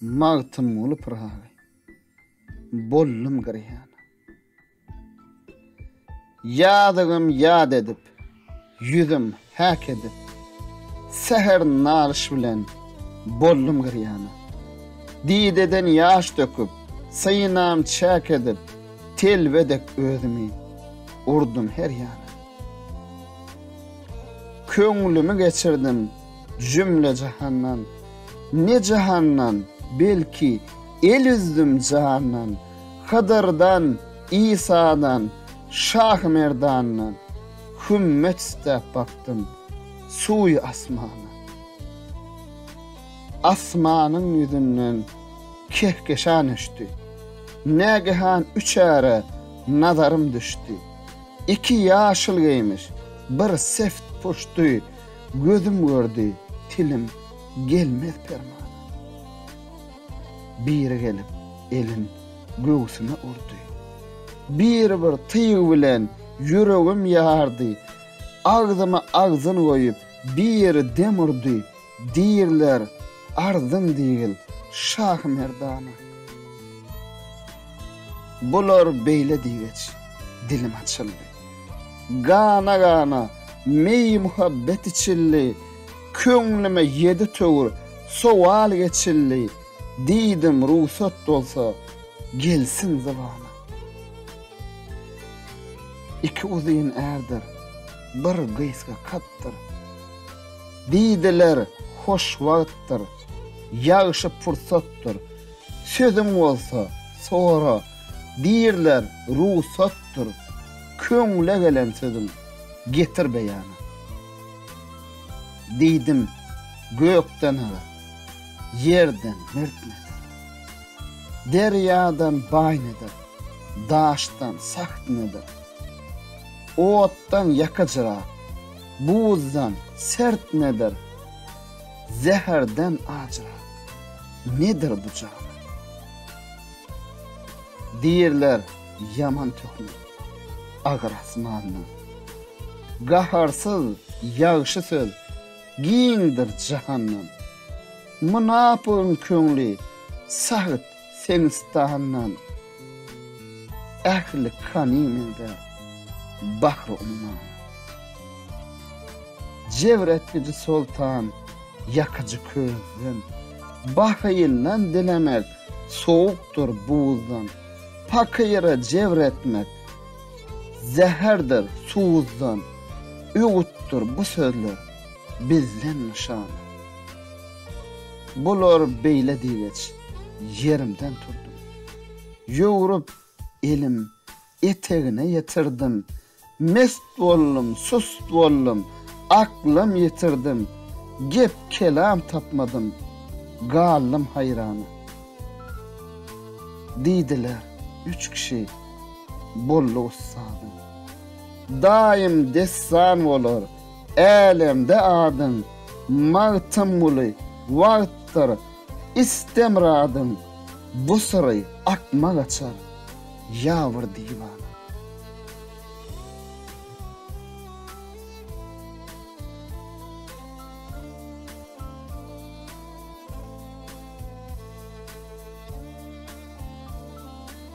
Magtymguly Pyragy, boldum girýana. Ýazygym ýat edip, ýüzüm häk edip, Säher nalyş bilen boldum girýana. Dideden ýaş döküp, synam çäk edip, Telbe dek özümi urdum her ýana. Köňlümi geçirdim jümle jahandan, Ne jahandan, belki, el üzdüm jandan, Hydyrdan, Isadan, Şahymerdandan, Hümmet istäp bakdym suwy asmana. Asmanyň ýüzünden kehkeşan öçdi. Nägehan üç äre nazarym düşdi. Iki ýaşyl geýmiş, bir seft puşdy, Gözüm gördi, tilim gelmez permana. Biri gelip elin göwsüme urdy. Biri bir tyg bilen ýüregim ýardy. Agzyma agzyn goýup, biri dem urdy. Diýrler, arzyň diýgil, şahy-merdana. Bular beýle diýgeç, dilim açyldy. Gana-gana meý-muhabbet içildi, Köňlüme ýedi töwir sowal geçildi, Diýdim, rugsat bolsa, gelsin zybana. Iki uzyn ärdir, bir gysga katdyr. Diýdiler, hoş wagtdyr, ýagşy pursatdyr, Sözüň bolsa, sora, diýrler, rugsatdyr, Köňle gelen sözüň getir beýana. Diýdim, gökden agyr, ýerden mert nedir? Derýadan baý nedir, daşdan saht nedir? Otdan ýakyjyrak, Buzdan sert nedir, zäherden ajyrak nedir bu jana? Diýrler ýaman töhmet, agyr asmandan. Gaharsyz ýagşy söz giňdir jahandan. Mynapygyň köňli sagt seňistandan. Ähli kany meňzär bahry ummana. Jebr etgiji soltan ýakyjy közden, Bahyldan dilemek sowukdyr buzdan, Pakyra jebr etmek zäherdir tuzdan, Öwütdir bu sözler bizden nyşana. Bular beýle diýgeç, ýerimden turdum. Ýöwrüp, elim etegine ýetirdim. Mest boldum, sust boldum, aklym ýitirdim. Gep-kelam tapmadym, galdym haýrana. Diýdiler, üç kişi boldy ussadyň. Daýym dessan bolar, älemde adyň, Magtymguly, wagtdyr, iste myradyň, Bu syry akmak açar, ýa bir diwana.